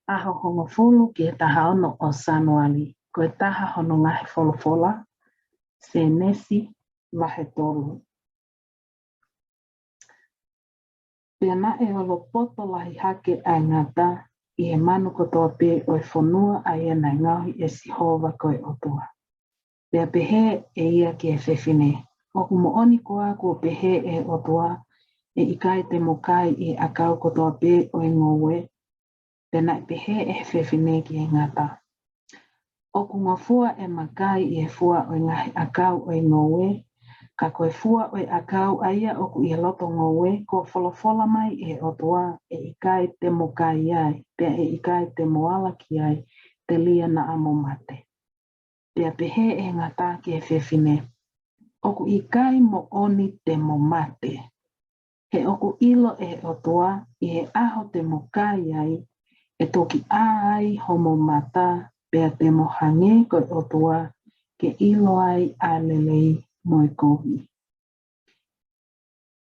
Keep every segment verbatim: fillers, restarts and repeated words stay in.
ʻAho hongofulu ki he taha ono ʻo Sānuali, ko e taha hono ngaahi folofola, Sēnesi vahe tolu. Pea naʻe olopoto lahi hake ʻa e ngata ʻi he manu kotoa pē ʻo e fonua ʻa ia naʻe ngaohi ʻe Sihova ko e ʻOtua. Pea pehē ʻe ia ki he fefine, ʻOku moʻoni koā kuo pehē ʻe he ʻOtua, ʻE ʻikai te mo kai ʻi he ʻakau kotoa pē ʻo e ngoue? Pea naʻe pehē ʻe he fefine ki he ngata, ʻOku ngofua ʻema kai ʻi he fua ʻo e ngaahi ʻakau ʻo e ngoue, ka ko e fua ʻo e ʻakau ʻa ia ʻoku ʻi he loto ngoue, kuo folofola mai ʻe he ʻOtua, ʻE ʻikai te mo kai ai, pea ʻe ʻikai te mo ala ki ai, telia naʻa mo mate. Pea pehē ʻe he ngata ki he fefine, ʻOku ʻikai moʻoni te mo mate. He ʻoku ʻilo ʻe he ʻOtua, ʻi he ʻaho te mo kai ai, ʻe toki ʻā ai homo mata, pea te mo hangē ko e ʻOtua, ke ʻilo ai ʻa e lelei mo e kovi.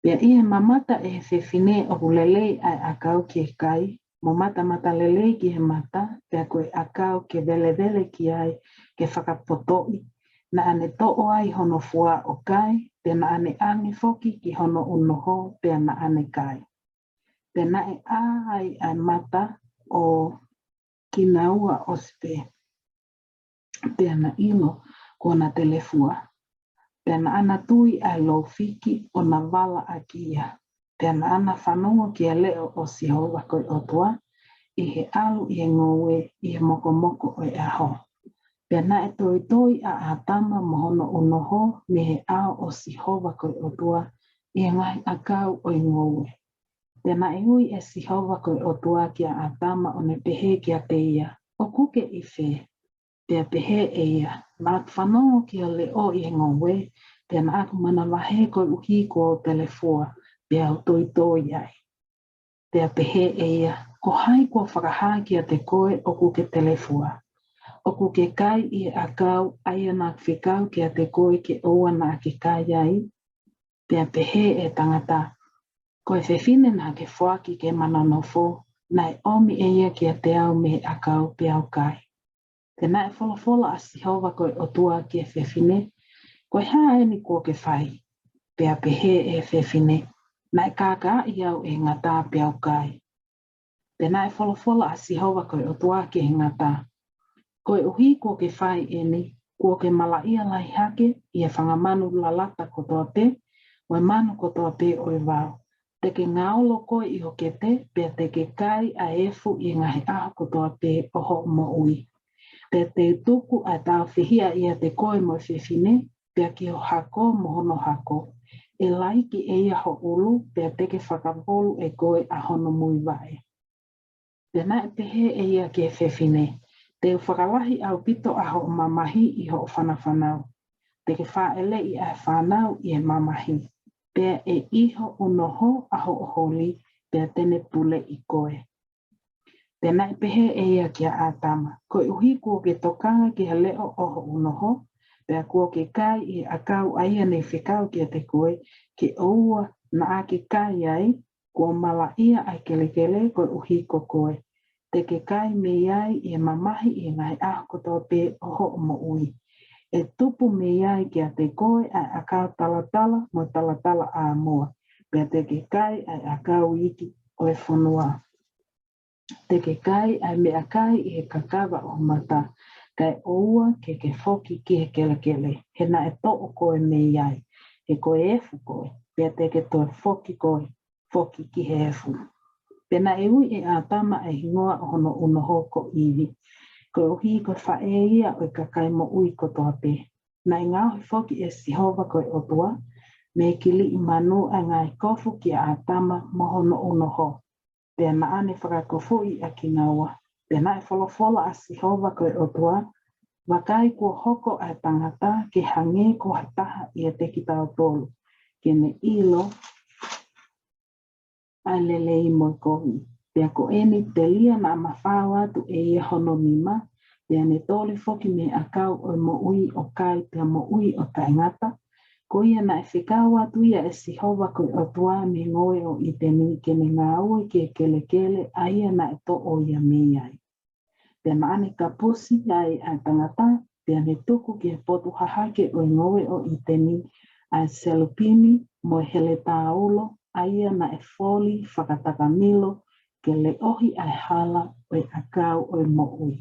Pea ʻi he mamata ʻe he fefine ʻoku lelei ʻa e ʻakau ki he kai, mo matamatalelei ki he mata, pea ko e ʻakau ke velevele ki ai ke fakapotoʻi, naʻa ne toʻo ai hono fua ʻo kai, pea naʻa ne ʻange foki ki hono ʻunoho, pea naʻa ne kai. Pea naʻe ʻā ai ʻa e mata ʻo kinaua ʻosi pē, pea na ʻilo kuo na telefua. Pea naʻa na tui ʻa e lou fiki ʻo na vala ʻaki ia. Pea naʻa na fanongo ki he leʻo ʻo Sihova ko e ʻOtua, ʻi he ʻalu ʻi he ngoue ʻi he mokomoko ʻo e ʻaho. Pea naʻe toitoi ʻa ʻĀtama mo hono ʻunoho mei he ʻao ʻo Sihova ko e ʻOtua ʻi he ngaahi ʻakau ʻo e ngoue. Pea naʻe ui ʻe Sihova ko e ʻOtua kia ʻĀtama ʻo ne pehē kiate ia, ʻOku ke ʻi fē? Pea pehē ʻe ia, Naʻa ku fanongo ki ho leʻo ʻi he ngoue, pea naʻa ku manavahē koeʻuhi kuo u telefua, pea u toitoi ai. Pea pehē ʻe ia, Ko hai kuo fakahā kiate koe ʻoku ke telefua? ʻOku ke kai ʻi he ʻakau ʻa ia naʻa ku fekau kiate koe ke ʻoua naʻa ke kai ai? Pea pehē ʻe he tangata, Ko e fefine naʻa ke foaki ke ma nonofo, naʻe ʻomi ʻe ia kiate au mei he ʻakau pea u kai. Pea naʻe folofola ʻa Sihova ko e ʻOtua ki he fefine, Ko e hā eni kuo ke fai? Pea pehē ʻe he fefine, Naʻe kākaaʻi au ʻe he ngata pea u kai. Pea naʻe folofola ʻa Sihova ko e ʻOtua ki he ngata, Koeʻuhi kuo ke fai eni, kuo ke malaʻia lahi hake ʻi he fanga manu lalata kotoa pē, mo e manu kotoa pē ʻo e vao. Te ke ngaolo koe ʻi ho kete, pea te ke kai ʻa e efu ʻi he ngaahi ʻaho kotoa pē ʻo hoʻo moʻui. Pea te u tuku ʻa e tāufehiʻa ʻiate koe mo e fefine, pea ki ho hako mo hono hako. ʻE laiki ʻe ia ho ʻulu, pea te ke fakavolu ʻe koe ʻa hono muivaʻe. Pea naʻe pehē ʻe ia ki he fefine, Te u fakalahi ʻaupito ʻa hoʻo mamahi ʻi hoʻo fanafanau. Te ke fāʻeleʻi ʻa e fānau ʻi he mamahi. Pea ʻe ʻi ho ʻunoho ʻa hoʻo holi, pea te ne puleʻi koe. Pea naʻe pehē ʻe ia kia ʻĀtama, Koeʻuhi kuo ke tokanga ki he leʻo ʻo ho ʻunoho, pea kuo ke kai ʻi he ʻakau ʻa ia ne u fekau kiate koe, ke ʻoua naʻa ke kai ai, kuo malaʻia ʻa e kelekele koeʻuhi ko koe. Te ke kai mei ai ʻi he mamahi ʻi he ngaahi ʻaho kotoa pē ʻo hoʻo moʻui. ʻE tupu mei ai kiate koe ʻa e ʻakau talatala mo e talatalaʻāmoa, pea te ke kai ʻa e ʻakau iiki ʻo e fonua. Te ke kai ʻa e meʻakai ʻi he kakava ʻo ho mata, kae ʻoua ke ke foki ki he kelekele, he naʻe toʻo koe mei ai. He ko e efu koe, pea te ke toe foki koe, foki ki he efu. Pea naʻe ui ʻe ʻĀtama ʻa e hingoa ʻo hono ʻunoho ko ʻIvi, koeʻuhi ko e faʻē ia ʻo e kakai moʻui kotoa pē. Naʻe ngaohi foki ʻe Sihova ko e ʻOtua mei he kiliʻi manu ʻa e ngaahi kofu kia ʻĀtama mo hono ʻunoho, pea naʻa ne fakakofuʻi ʻa kinaua. Pea naʻe folofola ʻa Sihova ko e ʻOtua, Vakai, kuo hoko ʻa e tangata ke hangē ko ha taha ʻiate kitautolu, ke ne ʻilo ʻa e lelei mo e kovi. Pea ko eni, telia naʻa mafao atu ʻe ia hono nima, pea ne tole foki mei he ʻakau ʻo e moʻui ʻo kai pea moʻui ʻo taʻengata, Ko ia naʻe fekau atu ia ʻe Sihova ko e ʻOtua mei he ngoue ʻo ʻIteni ke ne ngāue ki he kelekele ʻa ia naʻe toʻo ia mei ai. Pea naʻa ne kapusi ai ʻa e tangata, pea ne tuku ki he potu hahake ʻo e ngoue ʻo ʻIteni ʻa e selupimi mo e heletā ulo, ʻa ia naʻe foli fakatakamilo ke leʻohi ʻa e hala ʻo e ʻakau ʻo e moʻui.